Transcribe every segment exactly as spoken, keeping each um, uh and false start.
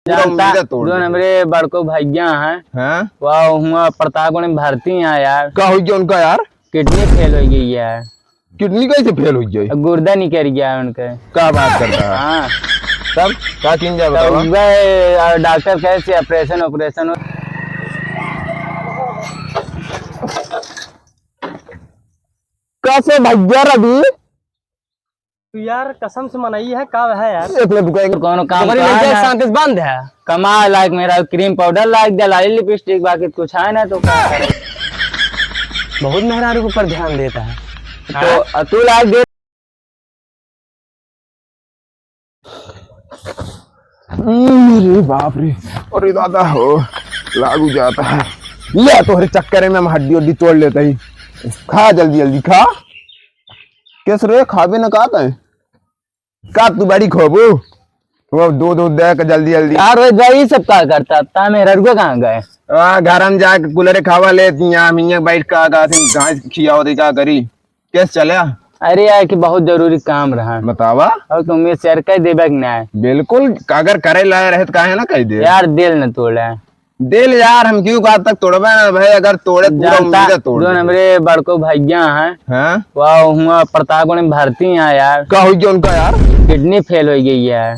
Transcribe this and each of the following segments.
पूरा जानता, उम्मीद तोड़ जो दे। हमरे बड़को भैया हैं, हाँ? वह हुआ प्रतापगढ़ में भर्ती हैं यार। का हो गया उनका यार? किडनी फेल हो गई है। किडनी कैसे फेल हो गई? गुर्दा निकल गया है उनके। का बात करता है? हाँ। तब का किन जाए तो बतावा? गए और डॉक्टर कहे से ऑपरेशन, ऑपरेशन हो। कैसे भैया रवि? तू यार कसम से मनई है, का है यार? एक मिनट रुको, एक कौनो काम बकरी का लग जाए, है? शांति से बांध है। कमा लायक मेरा क्रीम पाउडर लायक दे, लाली लिपस्टिक, बाकी कुछ है ना तो का करे? बहुत मेहरारू के ऊपर ध्यान देता है। तो तू लायक दे। अरे बाप रे, अरे दादा हो, लागू जाता है। ले तोहरे चक्कर में हम हड्डी उड्डी तोड़ लेते ही। खा जल्दी जल्दी खा। कैसे रे, खाबे न का तय? का तू बड़ी खोबू? वो दूध दूध दे के जल्दी जल्दी। यार, वही, वही सब का करता? ता मेहररुआ कहाँ गए? आ, घर में जाके कूलरे खावा ले, यहाँ मियाँ बैठ का, का से घास खियाओ दे, का करी? कैसे चले? अरे यार, कि बहुत जरूरी काम रहा। बतावा। और तुम ये शेयर कर देबे कि नहीं? बिल्कुल, अगर करे लाए रहे तो काहे ना कह दे। यार, दिल न तोड़े। दिल यार, हम क्यों आज तक तोड़बे ना भाई, अगर तोड़े पूरा जानता, उम्मीद तोड़ जो दे। हमरे बड़को भैया हैं, हाँ? वह हुआ प्रतापगढ़ में भर्ती हैं यार। का हो गया उनका यार? किडनी फेल हो गई है।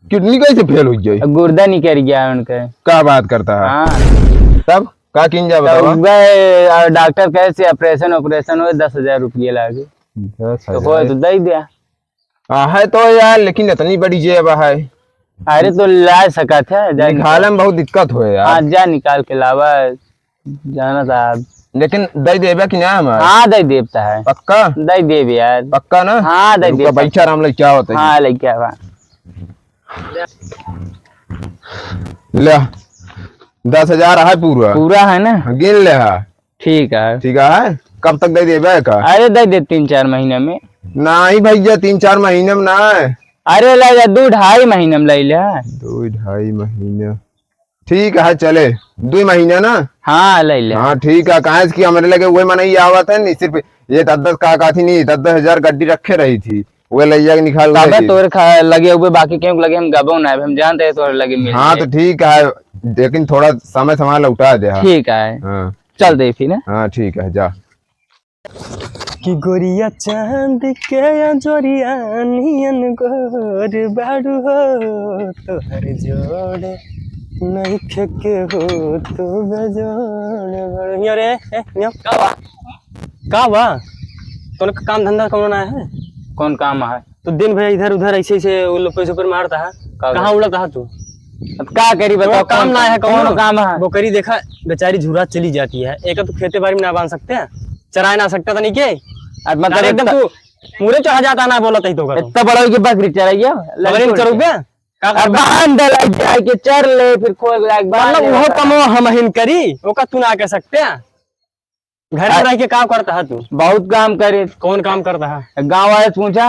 किडनी कैसे फेल हो गई? गुर्दा निकल गया है उनके। का बात करता है? हाँ। तब का किन जा तो बतावा? गए और डॉक्टर कहे से ऑपरेशन, ऑपरेशन हो, दस हजार रुपये लागे। दस हजार? तो कोई तो दे दिया। आ, है तो यार, लेकिन इतनी बड़ी जेब है। अरे तो ला सकत है, जा निकाले निकाल। में बहुत दिक्कत होए यार। हाँ, जा निकाल के लावा, जाना साहब। लेकिन दे देबे कि ना हमार? हाँ, दे देब त है। पक्का? दे देब यार। पक्का ना? हाँ, दे रुका, देब। बैठा आराम ले, क्या होता है? हाँ, ले क्या बा? ले, दस हजार है पूरा। पूरा है ना? हाँ, गिन ले है। ठीक है। ठीक है, कब तक दे देबे का? अरे, दे दे तीन चार महीने में। नहीं भैया, तीन चार महीने में ना है। अरे, ले जा, दो ढाई महीने में ले ले। दो ढाई महीने, ठीक है, चले, दो महीने ना। हाँ, ले ले। हाँ, ठीक है, काहे से कि हमरे लगे वही मनई आवत है नहीं, सिर्फ ये दस दस का, का थी नहीं, दस दस हजार गड्डी रखे रही थी, वो ले जाके निकाल तबे ले। तोरे खा-, लगे हुए, बाकी केहू के लगे हम गबो ना, हम जानते हैं तोरे लगे मिल हाँ, जाए। तो ठीक है, लेकिन थोड़ा समय, समय लौटा दे, हाँ। ठीक है। हाँ। चल दे फिर, हैं? हाँ, ठीक है, जा। कि गोरिया चांद के अजोरिया नियन गोर बाड़ू हो, तोहर जोड़ नइखे केहू, तू बेजोड़ बाड़ू। हियाँ रे, ए, हियाँ। का बा? का बा? तोन काम धंधा कौनो ना है? कौन काम है? तो दिन भर इधर उधर ऐसे ऐसे वो लोग पैसे पर मारता है। का कहाँ बा? उड़ता है तू? अब का करी बताओ, काम कौन ना है, कौन कौनो? काम है? बोकरी देखा, बेचारी झुरा चली जाती है, एक तो खेते बाड़ी में ना बांध सकते हैं, चराए ना सकता था नहीं के। अब मतलब अरे एकदम इतना तू पूरे चढ़ा जाता ना, बोलत ही तो का तो। इतना बड़ा हो के बकरी चराइए, बकरी में चरउबे? का अब करबे? बांध दे, लग जाए के चर ले, फिर खोल लाग बांध मतलब ले वो ओकरा। कमो हम हिन करी, ओका तू ना कह सकते हैं। घर में आ- रह के का करता है तू? बहुत काम करे। कौन काम करता है? गाँव वाले से पूछा।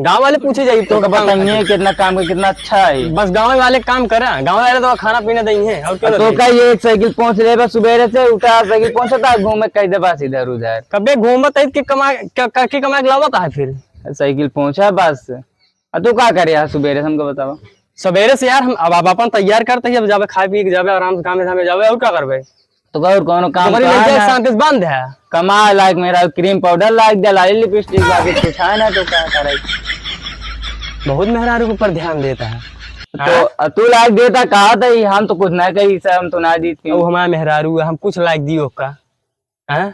गाँव वाले पूछे जाई तो तो काम बताइए करता है। कितना काम का, कितना अच्छा है। बस गाँव वाले काम करा, गाँव वाले तो खाना पीना देंगे, और क्यों ना तो देंगे? का ये एक साइकिल पहुँच ले बस, सुबेरे से उठा, साइकिल पहुँचता है, घूमे कह दे बस इधर उधर। कबे घूमत है कि कमा, क-, क-, की कमा के लावत है फिर? साइकिल पहुँचा बस। आ तू का करे यार सुबेरे से, हमको बतावा। सबेरे से यार हम अब, अब अपन तैयार करते ही, अब जाबे खाए पिए के, जाबे आराम से कामे धामे जाबे, और का करबे? तो का और कौनो काम बकरी का लग जाए, ना? शांति से बांध है। कमा लायक मेरा क्रीम पाउडर लायक दे, लाली लिपस्टिक लाके कुछ है ना, तो का करे? बहुत मेहरारू के ऊपर ध्यान देता है। तो हाँ? तू लायक देता कहा था, हम तो कुछ ना कही सर, हम तो ना जीती। वो हमारा मेहरारू है, हम कुछ लायक दियो का? हैं?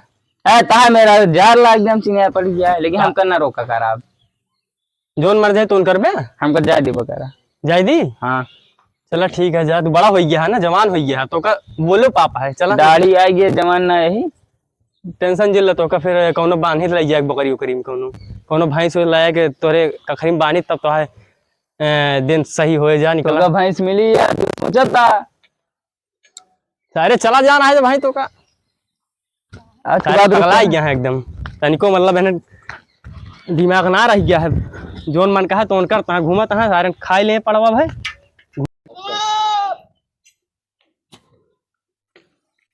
ए, ता मेरा जार लायक दे, हम सीने पड़ गया है, लेकिन हाँ। हम करना रोका खराब। जौन मर जाए तो उनकर बे? हमका जाए दी बकारा। जाए दी? हाँ। चला ठीक है, जा, तू बड़ा हो गया है ना, जवान हो गया है, तो का बोलो पापा है, चला। दाढ़ी आ गई, जवान ना यही। टेंशन जिल तो का फिर कौनो बांधी ले जाए बकरी उकरी में कौनो, कौनो भैंस लाया के तोरे कखरी में बांधी तब तो है, ए, दिन सही होए जा निकला। तो का भैंस मिली यार, तू सोचता। सारे चला जाना है भाई तो का। आज के सारे बाद पगला रुको। गया है एकदम। तनिको मतलब है ना, दिमाग ना रह गया है। जोन मन कहा तोन करता है, घूमत है, सारे खाए ले पड़वा भाई।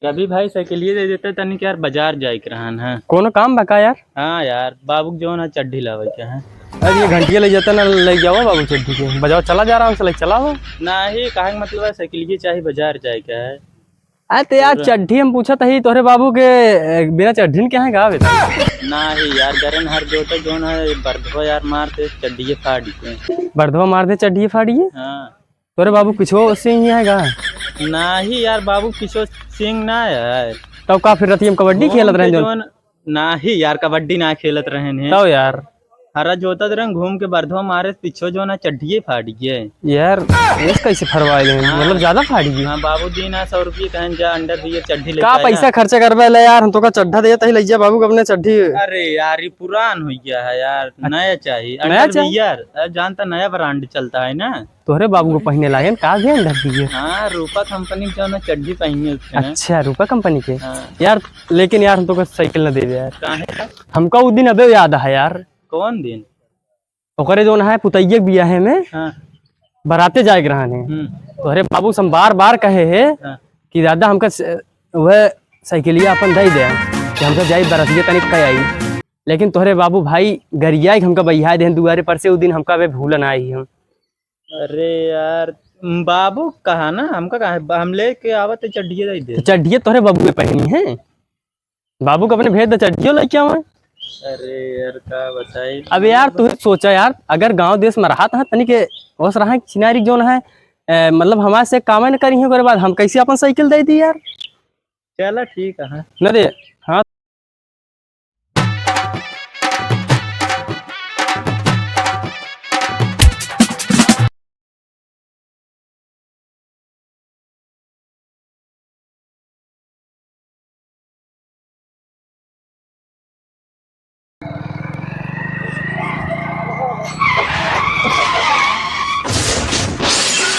रवि भाई, साइकिलिए दे देते तनिक यार, बाजार जाए के रहन है। कोनो काम बा का यार? हाँ यार, बाबू के जौन है चड्ढी लावे के है। अरे, ये घंटिया ले जाता ना, ले जावा बाबू चड्ढी के, बजावा, चला जा आराम से, ले चलावा। नाही, कहे के मतलब है, साइकिल के चाही, बाजार जाए के है। अरे तो यार, पूरा चड्ढी हम पूछत हई तोहरे बाबू के, ए, बिना चड्ढिन के हैं का बेटा? नाही यार, गरन हर जोता जोन है, बरधवा यार मार दे चड्ढिये फाड़ी के। बरधवा मार दे चड्ढिये फाड़िये? हाँ। तोहरे बाबू किछो सिंह ही है का? नाही यार, बाबू किछो सिंह ना है। तब का फिर रतिया में कबड्डी खेलत रहन जोन? नाही यार, कबड्डी ना खेलत रहन है। तब यार। हरा जोतत रहन, घूम के बरधवा मारे, पिछो जोन है चड्ढिये फाड़ गए। यार, ये कैसे फरवाए गए? हाँ। मतलब ज्यादा फाड़ गए? हाँ, बाबूजी ना सौ रुपये कहन जा, underwear चड्ढी ले का आया। पैसा खर्चा करबे ले यार, हम तो का चड्ढा देत ही, ले जा बाबू के अपने चड्ढी। अरे यार, ये पुरान हो गया है यार, अच्छा। नया चाहिए। नया चाहिए? Underwear, अरे जानता नया brand चलता है ना। तोहरे बाबू को पहिने लागे का भी underwear? हाँ, रूपा कंपनी के जौन चड्ढी पहिने उसके ना। अच्छा, रूपा कंपनी के? हाँ। यार, लेकिन यार, हम तो का साइकिल न देबे यार। काहे का? हमका उ दिन अबे याद है यार। कौन दिन? ओकरे जौन है पुतैये के बियाहे में हाँ। बराते जाए के रहन है। हम्म। तोहरे बाबू से हम बार बार कहे है हाँ। कि दादा हमका स-, वह साइकिलिया अपन दे दे कि हमका जाई बरतिया तनिक कह आई। लेकिन तोहरे बाबू भाई गरिया के हमका बहिया देहन दुआरे पर से, उ दिन हमका बे भूलन आई हम। अरे यार, बाबू कहा ना, हमका कहा, हम लेके आवत है चड्ढिया दे दे। तो चड्ढिया तोहरे बाबू के पहनी है, बाबू को अपने भेज दे, चड्ढियो लेके आवे। अरे यार, का बताई। अब यार, तू ही सोचा यार, अगर गांव देश में रहत है, तनी के होश रहा, छिनारी जौन है, ए, मतलब, हमारे से काम न करी है, ओकरे बाद हम कैसे अपन साइकिल दे दी यार? चला, ठीक है। न दे। हाँ।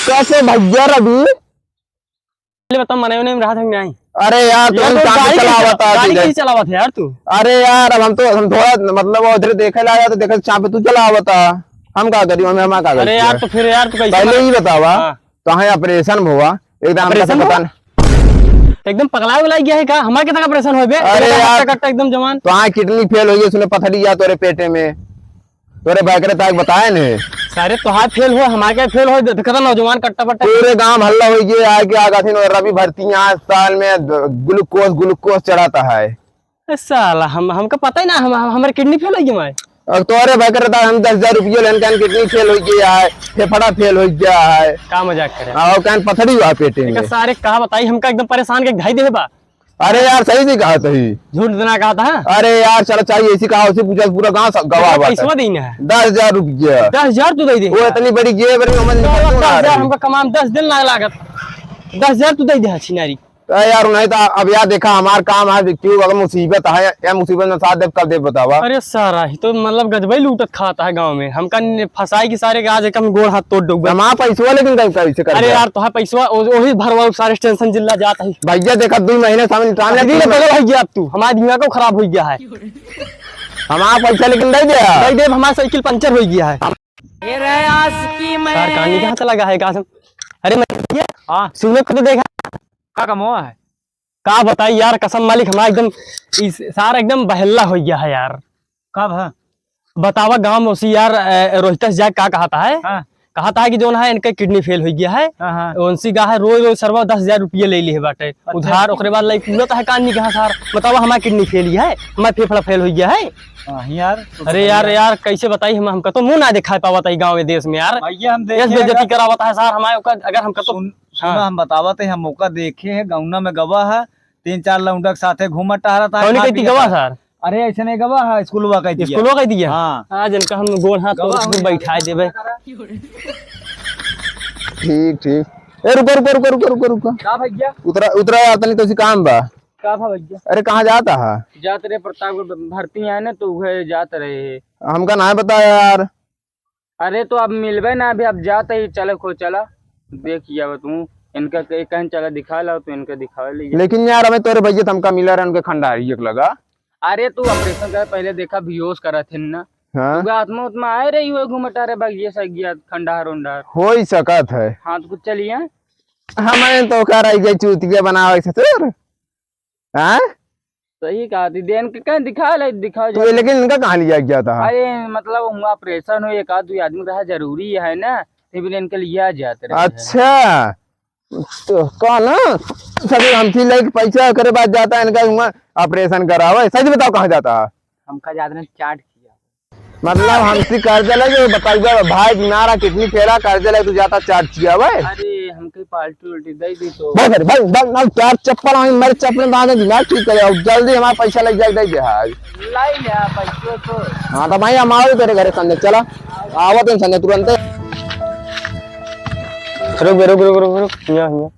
कैसे भैया रवि? पहले बता, मने उन्हें रहा था कि नहीं? अरे यार, तू यार, तू गाड़ी कैसे चलावत है, गाड़ी कैसे चलावत है यार तू? अरे यार, अब हम तो, हम थोड़ा, मतलब, उधर देखे ला, तो देखे चाप तू चलावत है। हम का करी, हम, हम का करी? अरे यार, तो फिर यार, तू कैसे पहले ही बतावा। हाँ। तो हाँ, operation हुआ, एकदम हमका operation पता हुआ? नहीं। एकदम पगला उगला गया है का? हमारे कितना operation हो बे? अरे एकदम यार, कट्टा कट्टा एकदम जवान। तो हाँ, kidney fail हो गई, उसने पथरी या तोरे पेटे में। तोरे बैकरे ताक बताए ने। सारे तोहार फेल हो, हमार के फेल हो, देखता नौजवान कट्टा बट्टा। पूरे गांव हल्ला होइ गया है कि आगाथिन और रवि भर्ती यहाँ साल में द-, ग्लूकोज, ग्लूकोज चढ़ाता है। ए साला, हम, हमका पता ही ना, हम, हम, हमारे किडनी फेल होइ गई माय। और तोरे बैकरे ताक हम दस हजार रुपये लेन के किडनी फेल होइ गया है, फेफड़ा फेल होइ गया है। का मजाक करे? और कहन पथरी हुआ पेटे में। एका सारे कहा बताई, हमका एकदम परेशान के घाई दे बा। अरे यार, सही से कहा, सही। झूठ तो ना कहा था। अरे यार, चलो, चाहे ऐसी कहा, उसी पूछा, पूरा गांव सब गवाह बाटे। पैसवा देना है। दस हजार रुपया। दस हजार तू दे दे। वो इतनी बड़ी जेब रही, समझ नहीं तो सकते दस हजार ना। हमका कमाम दस दिन ना लागत। दस हजार तू दे दे, छिनारी। अरे यार, नहीं तो अब यार, देखा, हमार काम है, विक्की, अगर मुसीबत है, या मुसीबत में साथ देब, कब देब, बतावा। अरे सारा, ही तो मतलब गजबई लूटत खाता है गांव में। हमका ने-, फंसाई की सारे के आज एक हम गोड़ हाथ तोड़ डूबे। हमार पैसवा लेकिन कब, कब से कर अरे दिया? यार, तोहार पैसवा ओ-, ओही भरवा सारे टेंशन जिल्ला जात है। भैया देखा, दो महीने सामने ट्रांसलेट अरे रे, बगल हो गया अब तू, हमारा दिमाग को खराब हो गया है। हमारा पैसा लेकिन दे दे। दे दे, हमारा साइकिल पंचर हो गया है। ये रहे आशिकी में। सार कानी कहाँ चला गया है, कसम? अरे मैं ये हाँ। सुनो को तो देखा। का कमवा है? का बताई यार, कसम मालिक, हमारा एकदम इस सार एकदम बहल्ला हो गया है यार। कब है? बतावा गांव में उसी यार, अ, रोहितस जाके का कहता है? हाँ। कहता है कि जौन है इनका किडनी फेल हो गया है। हाँ, हाँ। उनसी का है रोज रोज सरवा दस हजार रुपये ले लिए बाटे अच्छा। उधार, ओकरे बाद लाई पूरा तो है कान नहीं कहा सार। बतावा हमारा किडनी फेल ही है, हमारा फेफड़ा फेल हो गया है। हाँ यार, तो अरे यार, यार। यार कैसे बताई हम, हमका तो मुंह ना दिखाई पावत है गांव में देश में यार। भैया हम देखे ऐसे बेइज्जती अगर करावत है सार हमारे ओकर, अगर हमका तो सुन, सुना हाँ। हम बतावत है, हम ओका देखे है, गौना में गवा है, तीन चार लौंडा के साथे घूमत टहरत है, कौन खात कहती पियत गवा है। सार? अरे, ऐसे नहीं गवा है, स्कूलवा कह दिया। स्कूलवा कह दिया? हाँ। आज इनका हम गोड़ हाथ गवा तोड़ के हो बैठा देबे। ठीक, ठीक। ए, रुका, रुका, रुका, रुका, रुका, रुका। का भैया? उतरा, उतरा यार, तनी तो सी काम बा। का था भैया? अरे, कहाँ जाता है? जात रहे प्रताप के भर्ती आए ना, तो वह जात रहे। हमका ना बताया यार। अरे, तो अब मिलबे ना, अभी अब जात ही, चले खो, चला। देख, ये अब तू इनका कहीं, कहीं चला दिखा लाओ, तो इनका दिखावे ले। लेकिन यार, हमें तोरे भैया हमका मिला रहे, उनके खंडारी एक लगा। अरे, तू ऑपरेशन कर, पहले देखा, बेहोश करा थे ना। हाँ। तू आत्मा उतमा आए रही हो, घूमटा रे, बगिया से गया, खंडार उंडार। हो ही सकत है। हाँ, तो कुछ चलिए। हमें तो कर आई गई चूतिया बनावे ससुर। हाँ? सही कहा थी, देन के कहीं दिखा ले, दिखाओ तू। लेकिन इनका कहाँ लिया गया था? अरे, मतलब, हुआ ऑपरेशन हो, एक आध दो आदमी रहा, जरूरी है ना, तभी इनके लिया जात रहे। अच्छा, तो कहा ना, सभी हमसे लेके पैसा करे बाद जाता है, इनका हुआ ऑपरेशन करावे। सही बताओ, कहाँ जाता है? हमका जात रहे चाट खिया। मतलब, हमसे कर्जा लेके बताइबा, भाई, नारा किडनी फेला, कर्जा लेके तू जाता चाट खियावे। अरे, हमके पार्टी उल्टी दे दी तो। भाई, भाई, भाई, भाई, ना चार चप्पल, हम मेरे चप्पल में बांधे, दिमाग ठीक करे, और जल्दी हमारा पैसा ले जाए, दे दे, हाय। लाई ले, पैसो तो। हाँ, तो भाई, हम आओ तेरे घरे संजय, चला। आवत हैं संजय तुरंते। रुक बे, रुक, रुक, रुक, रुक, हियाँ, हियाँ।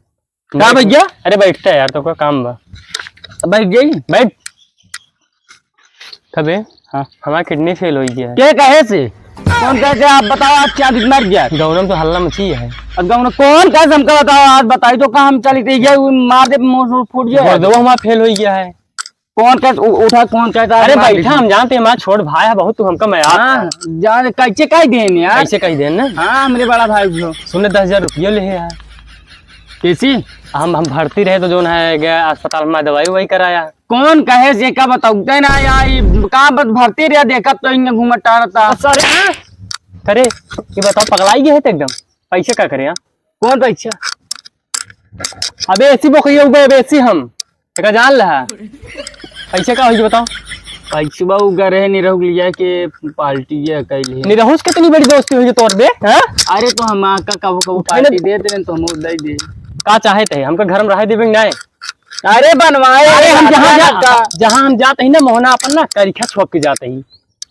का भैया? अरे बैठता यार, तो का काम बा? बैठ जाई। बैठ। कबे? हाँ। हमार किडनी फेल हो गया है। के कहे से? कौन कहे से? आप बताओ, आज क्या दिन मर गया? गाँव में तो हल्ला मची है। अब गाँव में कौन कहे से हमका बताओ, आज बताई तो का हम चली थी, ये मार दे, मुंह फूट गया। गुर्दवा हमार फेल हो गया है। कौन कहे से? उ-, उठा, कौन कहे से? अरे मार बैठा, दे। हम जानते हैं, हमार छोट भाई है बहुत, तू हमका मजाक हाँ, कर। जान, कैसे कह देन यार? कैसे कह देन ना? हाँ, हमरे बड़ा भाई हो। सुने, दस हजार रुपया ले है यार। कैसी? हम, हम भर्ती रहे तो जोन है गया अस्पताल में दवाई ववाई कराया। कौन कहे से का बताउते ना यार, ई का बत भर्ती रहे, देखत तो इन्हें घूमत टारता। अरे, अरे, ये बताओ, पगलाई गए है तो एकदम। पैसे का करे, हाँ? कौन पैसा? अबे एसी बोकइया उबे, अबे एसी हम। एका जान लहा। पैसे का होई बताओ? पैसवा उ गए रहे निरहू लिया के पार्टी ये कैली। निरहू से कितनी बड़ी दोस्ती होई तोर बे, हाँ? अरे तो हम आका कबो कबो उठे ना। पार्टी दे देन तो हम दे दे। का चाहे थे? हमका घर में रहे देबे नहीं। अरे बनवाए अरे हम जहाँ राजा जा, का। जहाँ हम जात ही ना मोहना अपन ना करिखा छोप के जात ही।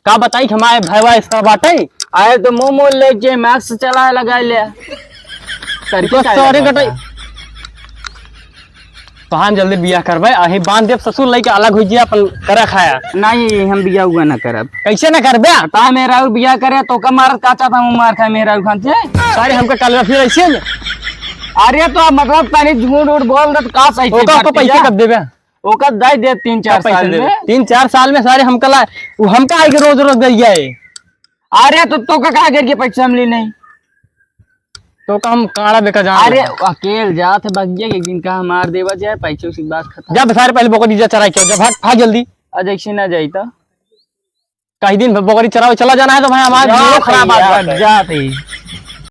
का बताई कि हमारे भैवा इसका बाटे? अरे तो मुंह मोड़ ले जे मास्क चलाए लगाए ले। करके तो का sorry लगा कटाई। था? तो हम जल्दी बियाह करबे, अही बांध देब ससुर लइके अलग हो जिया अपन करा खाया। नहीं, हम बियाह हुआ ना करब। कैसे ना करबे? पता है मेरा बियाह करे तो का मारत का चाहता हूँ, मार खाए मेरा खान से। सारे हमका कलवा फिर ऐसे ही। अरे तो मतलब तनी झूठ उठ बोल दे तो का सही से ओका, ओका भर्ती पैसे जा। कब देबे? ओका दे दे तीन चार का पैसे साल देबे? में। तीन चार साल में सारे हमका ला, वो हमका आइके रोज रोज दे जाए। अरे तो, तो का कहा करके पैसा हम ली नहीं? तो का हम काड़ा बेका जान अरे रहा। अकेल जात है भैया, एक दिन का मार देवा जाए, पैसे उसी बात खत्म। जब सारे पहले बोको दीजा चराई क्यों, जब भाग, भाग जल्दी। आज ऐसे ना जाई तो। कहीं दिन बोकरी चरावे चला जाना है तो भाई हमारा जात दिमाग खराब है आ यार, जाता है। जात है।